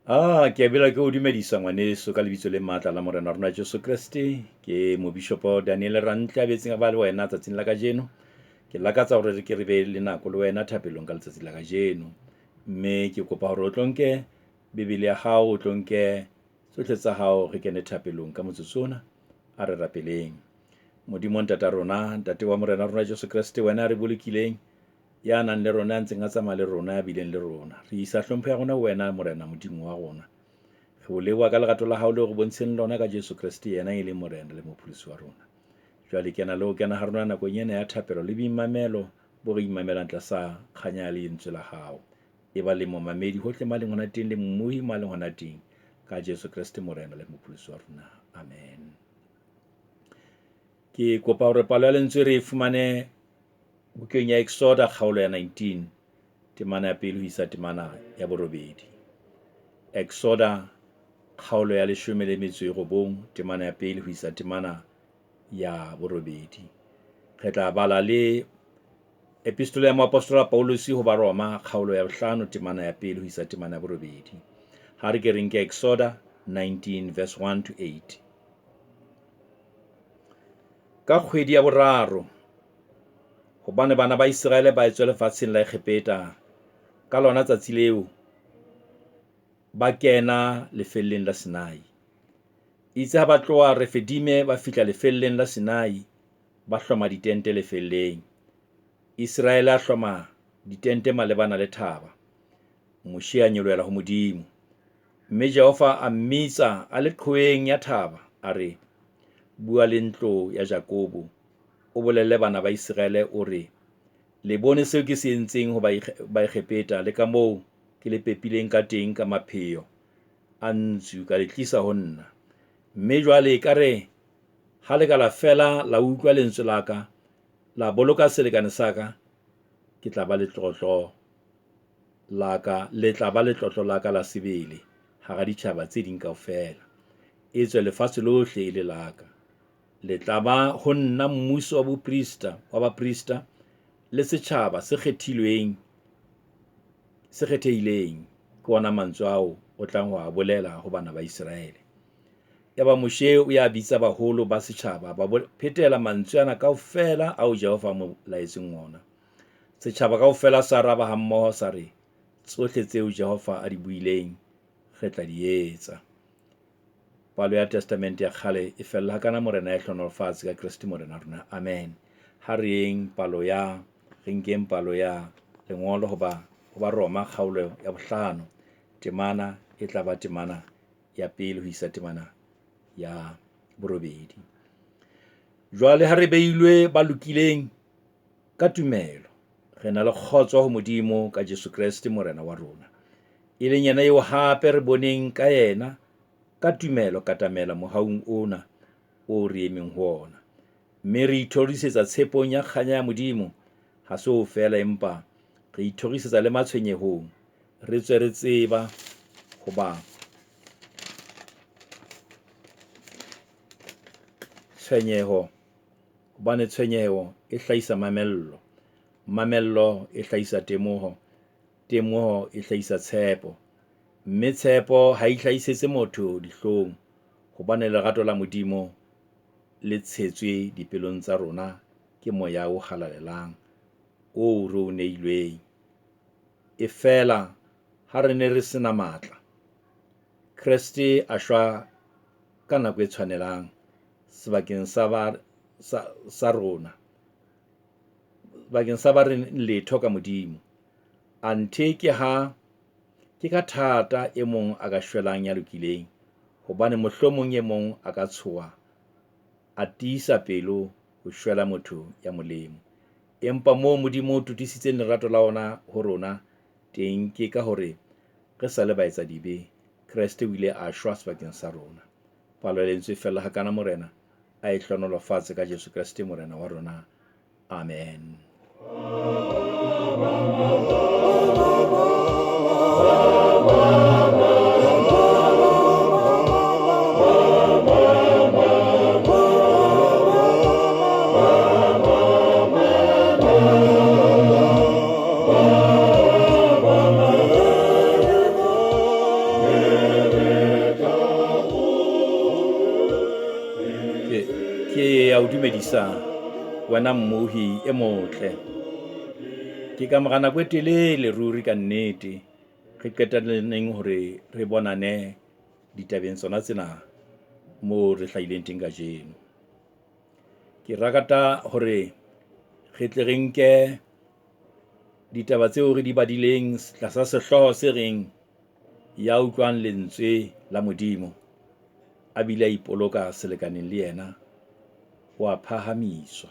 Ah, ke a bela ke o dumedisa ngwaneso ka lebitso le matla la Morena wa rona Jesu Kreste. Ke Mobishopo Daniel Rantle a betseng a ba le wena tsatsing la kajeno. Ke lakatsa hore re ke re be le nako le wena thapelong ka letsatsi la kajeno. Mme ke kopa hore o tlo nke Bebele ya hao, o tlo nke tsohle tsa hao, re kene thapelong ka motsotso ona. A re rapeleng. Modimo Ntata rona, Ntate wa Morena wa rona Jesu Kreste, wena re bolokileng, ya nang le rona, ya ntseng a tsamaya le rona, ya bileng le rona. Re isa hlompho ya rona ho wena Morena Modimo wa rona. Re o leboha ka lerato la hao leo re bontsheng lona ka Jesu Kreste, yena e leng Morena le Mopholosi wa rona. Jwale kena le ho kena ha rona nakong ena ya thapelo le boimamelo bo re imamelang tlasa kganya ya lentswe la hao. E ba le momamedi hohle ma leng hona teng le mmohi ma leng hona teng ka Jesu Kreste Morena le Mopholosi wa rona. Amen. Ke kopa hore palo ya lentswe re e fumane bukeng ya Exoda kgaolo ya 19 temana ya pele ho isa temana ya borobedi. Exoda kgaolo ya 19 temana ya pele ho isa temana ya borobedi. Re tla bala le Epistole ya Moapostola Paulus ho Baroma kgaolo ya 5 temana ya pele ho isa temana ya borobedi. Ha re ke re nke Exoda 19 verse 1 to 8. Ka kgwedi ya boraro, hobane bana ba Iseraele ba etswe lefatsheng la Egepeta, ka lona tsatsi leo ba kena lefelleng la Sinai. Itse ha ba tloha Refidime ba fihla lefelleng la Sinai, ba hloma ditente lefelleng. Iseraele a hloma ditente malebana le thaba. Moshe a nyolohela ho Modimo. Mme Jehova a mmitsa a le qhoweng ya thaba, a re, Bua le ntlo ya Jakobo, o bolelle bana ba Iseraele, o re, Le bone seo ke se entseng ho Baegepeta, le kamoo ke le pepileng ka teng ka mapheo a ntsu, ka le tlisa ho nna. Mme jwale ekare ha le ka la fela la utlwa lentswe la ka, la boloka selekane sa ka, ke tla ba letlotlo la ka, le tla ba letlotlo la ka la sebele hara ditjhaba tse ding kaofela. Etswe lefatshe lohle e le la ka. Le tla ba ho nna mmuso wa boprista, wa baprista le setjhaba se kgethilweng, se kgethehileng. Ke ona mantswe ao o tlang ho a bolela ho bana ba Iseraele. Yaba Moshe o ya bitsa baholo ba setjhaba, ba phetela mantswe ana kaofela ao Jehova a mo laetseng ona. Setjhaba kaofela sa araba hammoho sa re, Tsohle tseo Jehova a di buileng re tla di etsa. Palo ya Testamente ya Kgale e fella hakana. Morena ya hlohonolofatse ka Kreste Morena rona. Amen. Ha re yeng palo ya, re nkeng palo ya lengolo hoba ho ba Roma kgaolo ya 5 temana e tla ba temana ya pele ho isa temana ya borobedi. Jwale ha re beilwe ba lokileng ka tumelo, re na le kgotso ho Modimo ka Jesu Kreste Morena wa rona, e leng yena eo hape re boneng ka yena ka tumelo katamela mohaung ona o re emeng ho ona. Mme re ithorisetsa tshepong ya kganya ya Modimo. Ha se ho fela, empa re ithorisetsa le matshwenyehong, re tswe re tseba hoba tshwenyeho, hobane tshwenyeho e hlahisa mamello, mamello e hlahisa temoho, temoho e hlahisa tshepo, mme tshepo ha e hlahisetse motho dihlong, hobane lerato la Modimo le tshetswe dipelong tsa rona ke Moya o Halalelang oo re o neilweng. E fela ha re ne re sena matla, Kreste a shwa ka nako e tshwanelang sebakeng sa ba sa rona, bakeng sa ba reng letho ka Modimo. Anthe ke ha ke ka thata e mong a ka shwelang ya lokileng, hobane mohlomong e mong a ka tshoha a tiisa pelo ho shwela motho ya molemo. Empa moo Modimo o totisitseng lerato la ona ho rona teng ke ka hore re sa le baetsadibe, Kreste o ile a shwa sebakeng sa rona. Palo ya lentswe fella hakana. Morena a e hlohonolofatse ka Jesu Kreste Morena wa rona. Amen. Ke a o dumedisa wena mmohi e motle. Ke ka mora nako e telele ruri ka nnete, re qetellaneng hore re bonane ditabeng tsona tsena moo re hlahileng teng kajeno. Ke rata hore re tle re nke ditaba tseo re di badileng tlasa sehlooho se reng, ya utlwang lentswe la Modimo a bile a ipoloka selekaneng le yena, wa phahamiswa.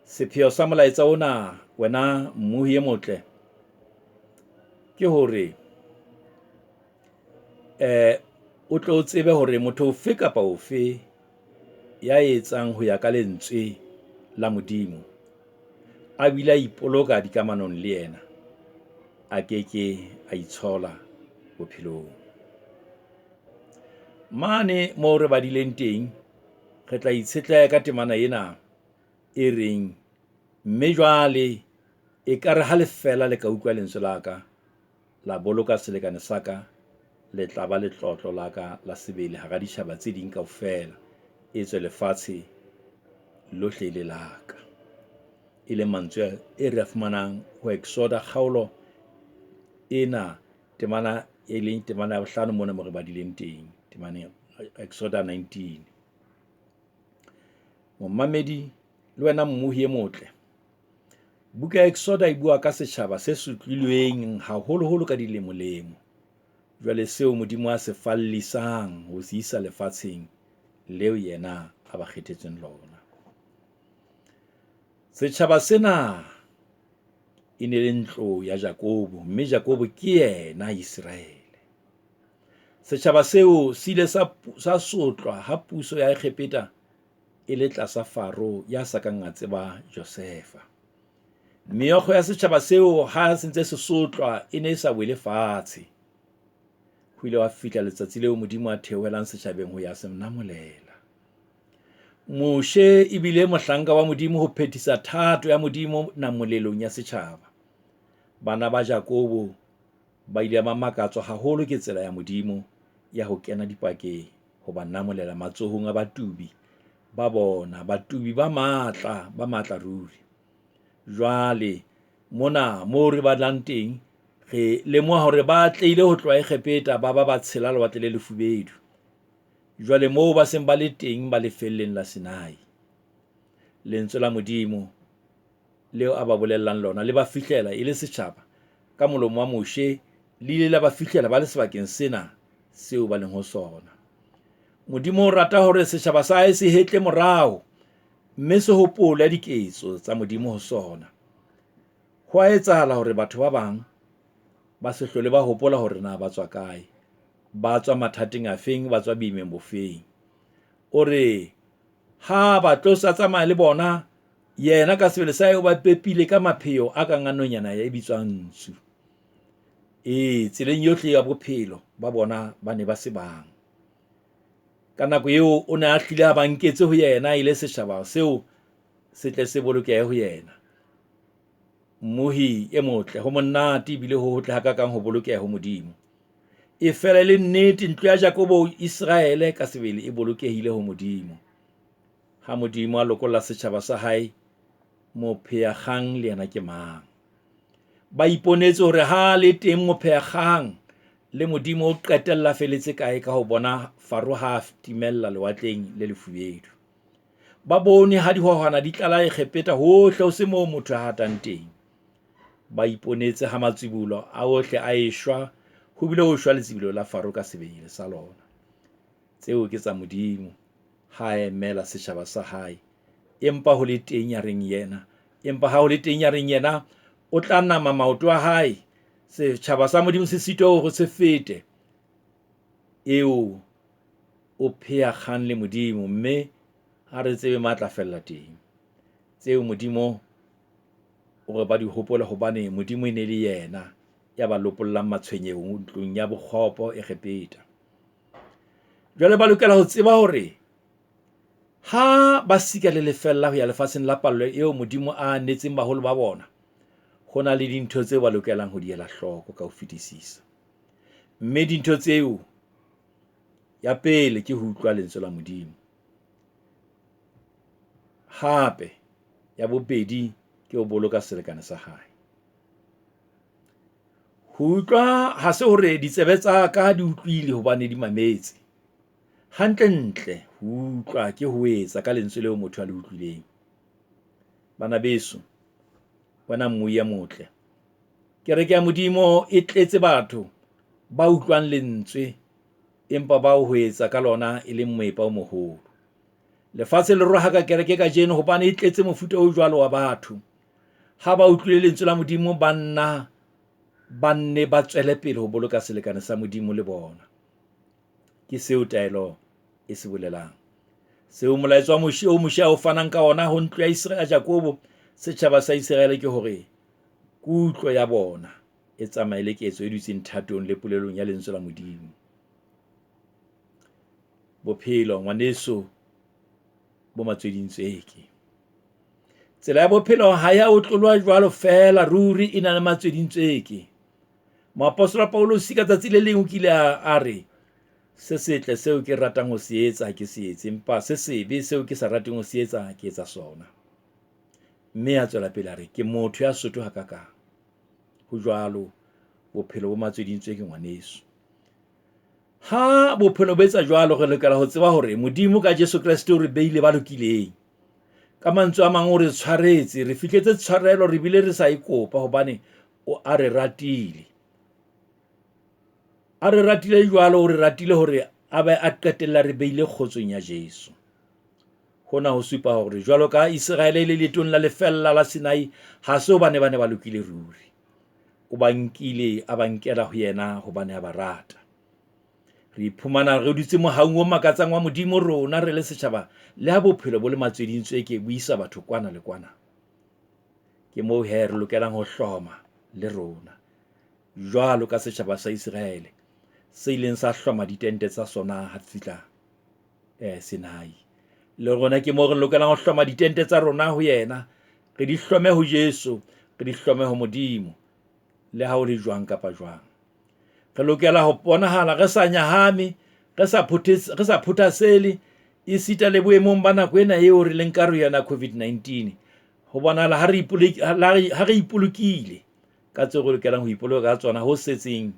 Sepheo sa molaetsa ona wena mmohi e motle, ke hore o tlo tsebe hore motho ofe kapa ofe ya etsang ho ya ka lentswe la Modimo, a bile a ipoloka dikamanong le yena, a keke a itshola bophelong. Mane moo re badileng teng, re tla itshetleha ka temana ena e reng, mme jwale ekare ha le fela le ka utlwa lentswe la ka, la boloka selekane sa ka, le tla ba letlotlo la ka la sebele hara ditjhaba tse ding kaofela. Etswe lefatshe lohle le la ka. E leng mantswe e re a fumanang ho Exoda kgaolo ena temana e leng temana ya bohlano mona moo re badileng teng temaneng Exoda 19. Momamedi le wena mmohi e motle, buka ya Exoda e bua ka setjhaba se sotlilweng haholoholo ka dilemo-lemo. Jwale seo Modimo a se fallisang ho se isa lefatsheng leo yena a ba kgethetseng lona. Setjhaba sena e ne le ntlo ya Jakobo, mme Jakobo ke yena Iseraele. Setjhaba seo se ile sa sotlwa ha puso ya Egepeta e le tlasa Faro ya sa kang a tseba Josefa. Meokgo ya setjhaba seo ha se ntse se sotlwa e ne e sa wele fatshe. Ho ile hwa fihla letsatsi leo Modimo a theohelang setjhabeng ho ya se namolela. Moshe ebile mohlanka wa Modimo ho phethisa thato ya Modimo namolelong ya setjhaba. Bana ba Jakobo ba ile ba makatswa haholo ke tsela ya Modimo ya ho kena dipakeng ho ba namolela matsohong a batubi ba bona, batubi ba matla, ba matla ruri. Jwale mona moo re batlang teng, re lemoha hore ba atlehile ho tloha Egepeta ba ba ba tshela Lewatle le Lefubedu. Jwale moo ba seng ba le teng ba lefelleng la Sinai. Lentswe la Modimo leo a ba bolellang lona le ba fihlela e le setjhaba ka molomo wa Moshe, le ile la ba fihlela ba le sebakeng sena seo ba leng ho sona. Modimo o rata hore setjhaba sa hae se hetle morao mme se hopole diketso tsa Modimo ho sona. Ho a etsahala hore batho ba bang ba se hlole ba hopola hore na ba tswa kae, ba tswa mathateng afeng, ba tswa boimeng bofeng. O re ha ba tlosa tsamaya le bona, yena ka sebele sa hae o ba pepile ka mapheo a kang a nonyana e bitswang ntsu. Ee, tseleng yohle ya bophelo ba bona ba ne ba se bang. Ka nako eo o ne a hlile a ba nketse ho yena e le setjhaba seo se tle se bolokehe ho yena. Mmohi e motle, ho monate ebile ho hotle hakakang ho bolokeha ho Modimo. E fela e le nnete ntlo ya Jakobo Iseraele ka sebele e bolokehile ho Modimo. Ha Modimo a lokolla setjhaba sa hae, mopheyakgang le yena ke mang? Ba iponetse hore ha le teng mopheyakgang le Modimo o qetella feletse kae ka ho bona Faro ha a timella lewatleng le lefubedu. Ba bone ha dihwahwana di tlala Egepeta hohle ho se moo motho a hatang teng. Ba iponetse ha matsibolo a ohle a eshwa, ho bile ho shwa letsibolo la Faro ka sebele sa lona. Tseo ke tsa Modimo ha a emela setjhaba sa hae. Empa ho le teng ya reng yena, empa ha ho le teng ya reng yena o tla nama maoto a hae, setjhaba sa Modimo se sitwe hore se fete. Eo o pheha kgang le Modimo, mme ha re tsebe mo a tla fella teng. Tseo Modimo o re ba di hopole hobane Modimo e ne le yena ya ba lopollang matshwenyehong ntlong ya bokgopo Egepeta. Jwale ba lokela ho tseba hore ha ba sika le lefella ho ya lefatsheng la pallo eo Modimo a netseng baholo ba bona, ho na le dintho tseo ba lokelang ho di ela hloko ka ho fetisisa. Mme dintho tseo, ya pele ke ho utlwa lentswe la Modimo. Hape, ya bobedi ke ho boloka selekane sa hae. Ho utlwa ha se hore ditsebe tsa ka di utlwile hobane di mametse. Hantle-ntle ho utlwa ke ho etsa ka lentswe leo motho a le utlwileng. Bana beso, wena mmui e motle. Kereke ya Modimo e tletse batho ba utlwang lentswe, empa bao ho etsa ka lona e leng moepa o moholo. Lefatshe le rohaka kereke kajeno hobane e tletse mofuta o jwalo wa batho. Ha ba utlwile lentswe la Modimo, ba nna ba nne ba tswele pele ho boloka selekane sa Modimo le bona. Ke seo taelo e se bolelang. Seo molaetsa wa Moshe o Moshe a o fanang ka ona ho ntlo ya Iseraele Jakobo, setjhaba sa Iseraele ke hore kutlo ya bona e tsamaye le ketso e dutseng thatong le polelong ya lentswe la Modimo. Bophelo ngwaneso bo matswedintsweke. Tsela ya bophelo ha ya otloloha jwalo feela, ruri e na le matswedintsweke. Moapostola Paulus ka tsatsi le leng o kile a re, se setle seo ke ratang ho se etsa ha ke se etse, empa se sebe seo ke sa rateng ho se etsa ke etsa sona. Mme a tswela pele a re, ke motho ya soto hakakang. Ho jwalo, bophelo bo matswedintsweke ngwaneso. Ha bophelo bo etsa jwalo, re lokela ho tseba hore Modimo ka Jesu Kreste o re beile ba lokileng. Ka mantswe a mang o re tshwaretse, re fihletse tshwarelo re bile re sa e kopa hobane o a re ratile. A re ratile jwalo, o re ratile hore a be a qetella re beile kgotsong ya Jesu. Hona ho supa hore jwalo ka Iseraele e le leetong la lefella la Sinai, ha se hobane ba ne ba lokile ruri. O ba nkile a ba nkela ho yena hobane a ba rata. Re iphumana re dutse mohaung o makatsang wa Modimo rona re le setjhaba, le ha bophelo bo le matswedintsweke bo isa batho kwana le kwana. Ke moo he re lokelang ho hloma le rona jwalo ka setjhaba sa Iseraele se ileng sa hloma ditente tsa sona ha fihla Sinai. Le rona ke moo re lokelang ho hloma ditente tsa rona ho yena, re di hlome ho Jesu, re di hlome ho Modimo, le ha ho le jwang kapa jwang. Re lokela ho bonahala re sa nyahame, re sa re sa phothasele, esita le boemong ba nako ena eo re leng ka yona COVID-19. Ho bonahala ha re ipolokile ka tseo re lokelang ho ipoloka ka tsona, ho setseng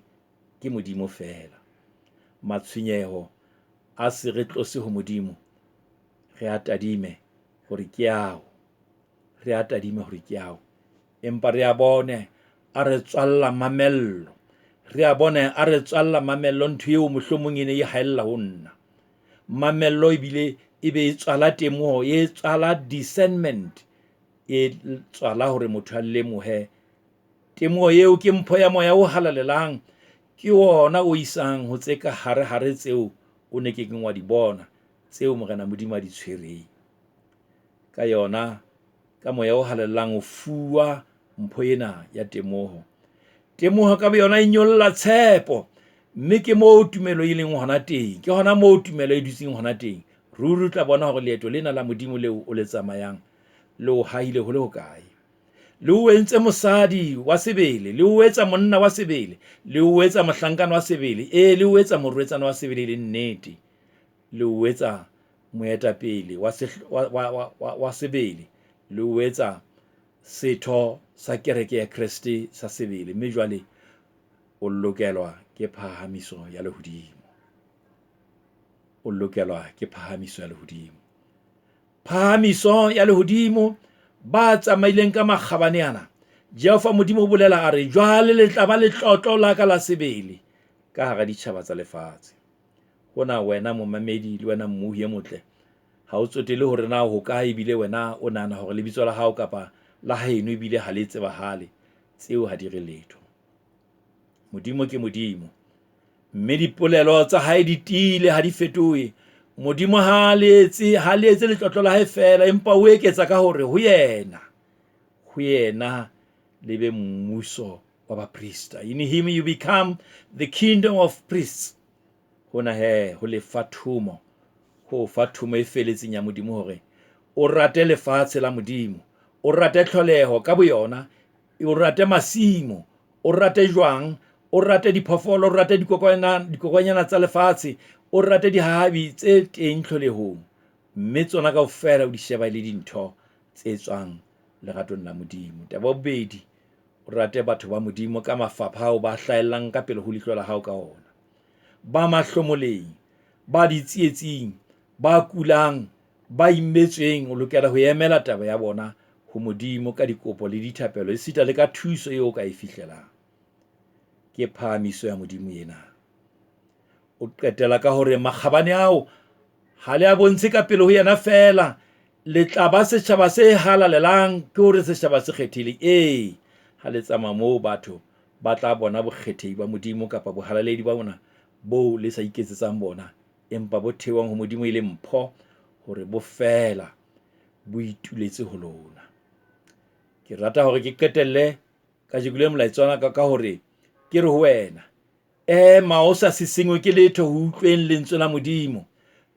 ke Modimo feela. Matshwenyeho a se re tlose ho Modimo, re a tadime hore ke ao, re a tadime hore ke ao. Empa re a bone a re tswalla mamello, re a bone a re tswalla mamello, ntho eo mohlomong e ne e haella ho nna. Mamello ebile e be e tswala temoho, e tswala discernment, e tswala hore motho a lemohe. Temoho eo ke mpho ya moya o halalelang, ke ona o isang ho tse ka hare-hare tseo o ne kekeng wa di bona, tseo Morena Modimo a di tshwereng. Ka yona, ka moya o halalelang o fuwa mpho ena ya temoho. Temoho ka boyona e nyolla tshepo, mme ke moo tumelo e leng hona teng, ke hona moo tumelo e dutseng hona teng. Ruri o tla bona hore leeto lena la Modimo leo o le tsamayang le o hahile ho le hokae. Le o entse mosadi wa sebele, le o etsa monna wa sebele, le o etsa mohlankana wa sebele, ee, le o etsa morwetsana wa sebele le nnete, le o etsa moetapele wa sebele, le o etsa setho sa kereke ya Kreste sa sebele. Mme jwale o lokelwa ke phahamiso ya lehodimo. O lokelwa ke phahamiso ya lehodimo. Phahamiso ya lehodimo, ba tsamaileng ka makgabane ana. Jehova Modimo o bolela a re, jwale le tla ba letlotlo la ka la sebele ka hara ditjhaba tsa lefatshe. Hona wena momamedi le wena mmohi e motle, ha o tsotele hore na ho kae, ebile wena o nahana hore lebitso la hao kapa la haeno ebile ha le tsebahale. Tseo ha di re letho. Modimo ke Modimo, mme dipolelo tsa hae di tiile, ha di fetohe. Modimo ha le etse, ha le etse letlotlo la hae feela, empa o eketsa ka hore ho yena, ho yena le be mmuso wa baprista. In him you become the kingdom of priests. Hona he ho le fa thomo, ho fa thomo e feletseng ya Modimo hore o rate lefatshe la Modimo, o rate tlholeho ka boyona, o rate masimo, o rate jwang, o rate diphoofolo, o rate dikokwanyana tsa lefatshe, o rate dihahabi tse teng tlholehong. Mme tsona kaofela o di sheba e le dintho tse tswang leratong la Modimo. Taba ya bobedi, o rate batho ba Modimo ka mafapha ao ba hlahellang ka pele ho leihlo la hao ka ona. Ba mahlomoleng, ba ditsietsing, ba kulang, ba imetsweng, o lokela ho emela taba ya bona ho Modimo ka dikopo le dithapelo esita le ka thuso eo o ka e fihlelang. Ke phahamiso ya Modimo ena. O qetela ka hore makgabane ao ha le a bontshe ka pele ho yena feela, le tla ba setjhaba se halalelang, ke hore setjhaba se kgethileng. Ee, ha le tsamaya moo batho ba tla bona bokgethehi ba Modimo kapa bohalaledi ba bona boo le sa iketsetsang bona, empa bo theohang ho Modimo e le mpho hore bo feela bo ituletse ho lona. Ke rata hore ke qetelle kajeko le molaetsa wa ka ka hore ke re ho wena, ema o sa sisingwe ke letho ho utlweng lentswe la Modimo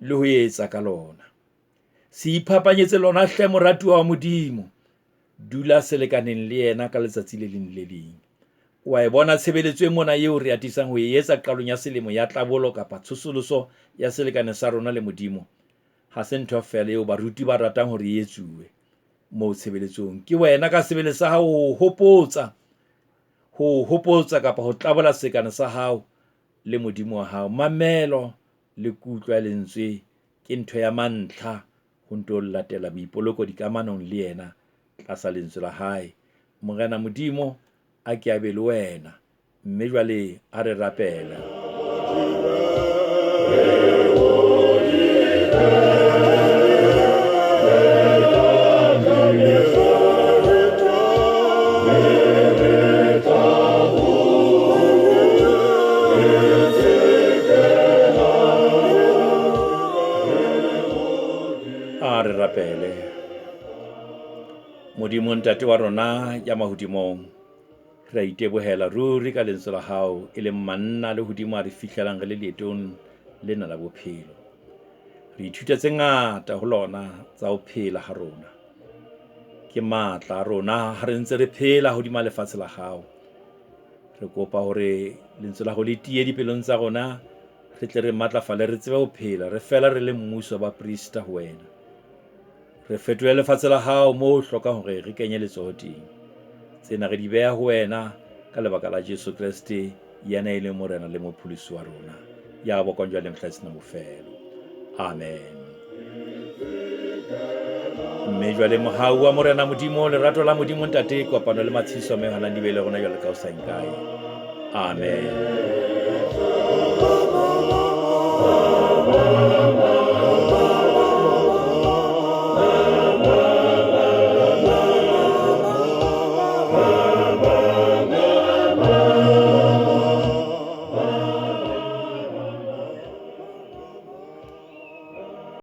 le ho etsa ka lona. Se iphapanyetse lona hle moratuwa wa Modimo. Dula selekaneng le yena ka letsatsi le leng le leng. O a e bona tshebeletso e mona eo re atisang ho e etsa qalong ya selemo ya tlabolo kapa tshosoloso ya selekane sa rona le Modimo. Ha se ntho feela eo baruti ba ratang hore e etsuwe moo tshebeletsong. Ke wena ka sebele sa hao ho hopotsa, ho hopotsa kapa ho tlabola selekane sa hao le Modimo wa hao. Mamelo le kutlo ya lentswe ke ntho ya mantlha ho nto latela boipoloko dikamanong le yena tlasa lentswe la hae. Morena Modimo a ke a be le wena. Mme jwale a re rapele. A re rapele. Modimo Ntate wa rona ya mahodimong, re a itebohela ruri ka lentswe la hao e leng manna le hodimo a re fihlelang re le leetong lena la bophelo. Re ithuta tse ngata ho lona tsa ho phela ha rona. Ke matla a rona ha re ntse re phela hodima lefatshe la hao. Re kopa hore lentswe la hao le tiye dipelong tsa rona, re tle re matlafale, re tsebe ho phela, re fela re le mmuso wa baprista ho wena. Re fetole lefatshe la hao moo o hlokang hore re kenye letsoho teng. Tsena re di beha ho wena ka lebaka la Jesu Kreste, yena e leng Morena le Mopholosi wa rona, ya bokwang jwale mehla e se na bofelo. Amen. Mme jwale mohau wa Morena Modimo, lerato la Modimo Ntate, kopano le matshiso a mehalang di be le rona jwale ka ho sa kae. Amen.